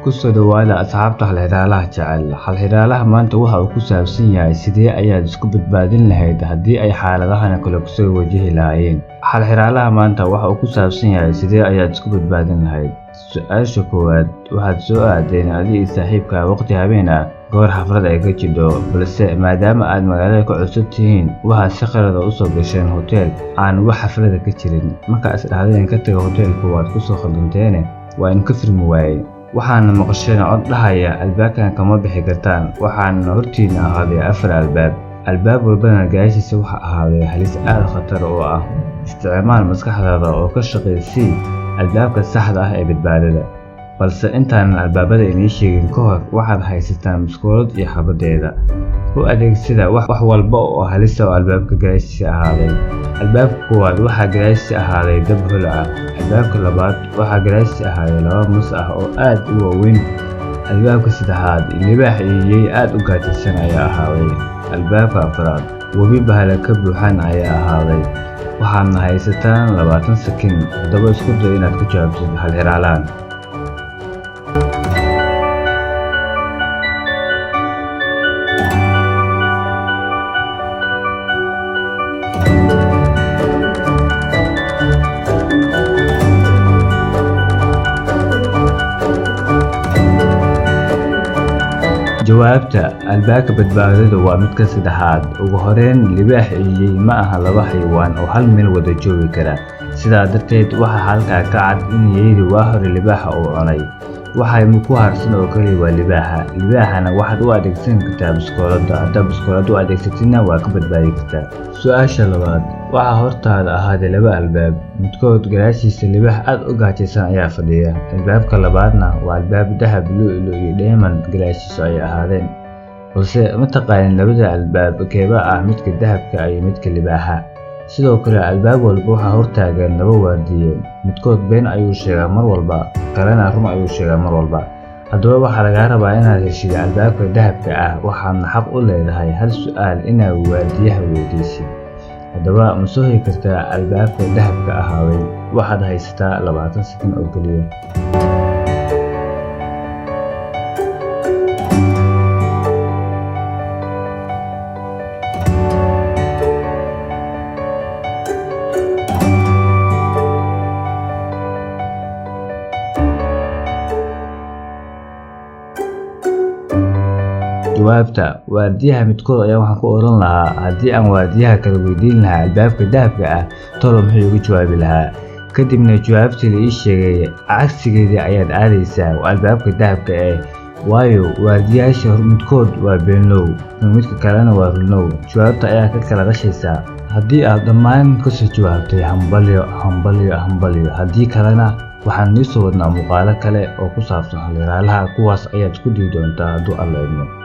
Ku soo dhawaada asxaabta halxiraalaha jecel. Halxiraalaha maanta waxa uu ku saabsan yahay sidee ayaad isku badbaadin lahayd haddii ay xaaladahan kale kusoo wajihi lahaayeen. Halxiraalaha maanta waxa uu ku saabsan yahay sidee ayaad isku badbaadin lahayd. Su-aasha koowaad: waxaad soo aadeen adiga iyo saaxiibkaa waqti habeen ah goor xaflad ay ka jidho, balse maadaama aad magaalada ka cusub tihiin, waxaad si khalad ah usoo gasheen hotel aan wax xaflada ka jirin. Marka is dhahdeen ka taga hoteelka, waad kusoo khaldanteene, waa in ka furmi waayey. Waxaana maqasheen cod dhahaya, "Albaabkan kama bixi kartaan." Waxaana hortiina ahaaday afar albaab, albaab walbana gadaashiisa waxa ahaaday halis aad khatar oo ah. Isticmaal maskaxdaada oo ka shaqaysii albaabka saxda ah ee badbaadada. Balse intaanan albaabada inii sheegin ka hor, waxaad haysataan biskoolad iyo xabadeeda. U adeegsada wax walba oo halisa oo albaabka gadaashiisa ahaaday. Albaabka koowaad waxaa gadaashiisa ahaaday dab holac ah. Albaabka labaad waxaa gadaashiisa ahaaday laba mas ah oo aad u waaweyn. Albaabka saddexaad, libaax iyo yey aad u gaajaysan ayaa ahaaday. Albaabka afraad, webi bahala ka buuxan ayaa ahaaday. Waxaadna haysataan 20 sakin. Haddaba isku day inaad ku jawaabtid halxiraalahan. Jawaabta: albaabka badbaadada waa midka saddexaad. Ugu horeyn, libaax iyo yey ma aha laba xayawaan oo hal meel wada joogi kara. Sidaa darteed, waxaa halkaa ka cad in yeydu waa hore libaaxa uu cunay. Waxa ku harsan oo kaliya waa libaaxa. Libaaxana waxaad u adeegsan kartaa biskoolada. Haddaad biskoolada u adeegsatidna, waa ka badbaadi kartaa. Su-aasha labaad: waxaa hortaada ahaaday laba albaab. Midkood gadaashiisa libaax aad u gaajaysan ayaa fadhiya. Albaabka labaadna waa albaab dahab, lu'lu iyo dheeman gadaashiisu ay ahaadeen. Balse ma taqaanin labada albaab keeba ah midka dahabka iyo midka libaaxa. Sidoo kale, albaab walba waxaa hortaagan laba waardiye. Midkood been ayuu sheegaa mar walba, kalena run ayuu sheegaa mar walba. Haddaba waxaa lagaa rabaa inaad heshid albaabka dahabka ah, waxaadna xaq u leedahay hal su-aal inaad waardiyaha weydiisid. Haddaba ma soo heli kartaa albaabka dahabka ahaaday? Waxaad haysataa 20 sakin oo keliya. Jawaabta: waardiyaha midkood ayaa waxaan ku oran lahaa, haddii aan waardiyaha kale weydiin lahaa albaabka dahabka ah, tolo muxuu igu jawaabi lahaa? Kadibna jawaabtii la ii sheegay cagsigeedii ayaad aadaysaa, waa albaabka dahabka eh, waayo waardiyaasha midkood waa beenlow, midka kalena waa runlow. Jawaabta ayaa ka kala qashaysaa. Haddii aad dhammaan kasoo jawaabtay, hambalyo, hambalyo, hambalyo. Haddii kalena, waxaan nii soo wadnaa muuqaalo kale oo ku saabsan halxiraalaha. Kuwaas ayaad ku dii doontaa hadduu Alla idmo.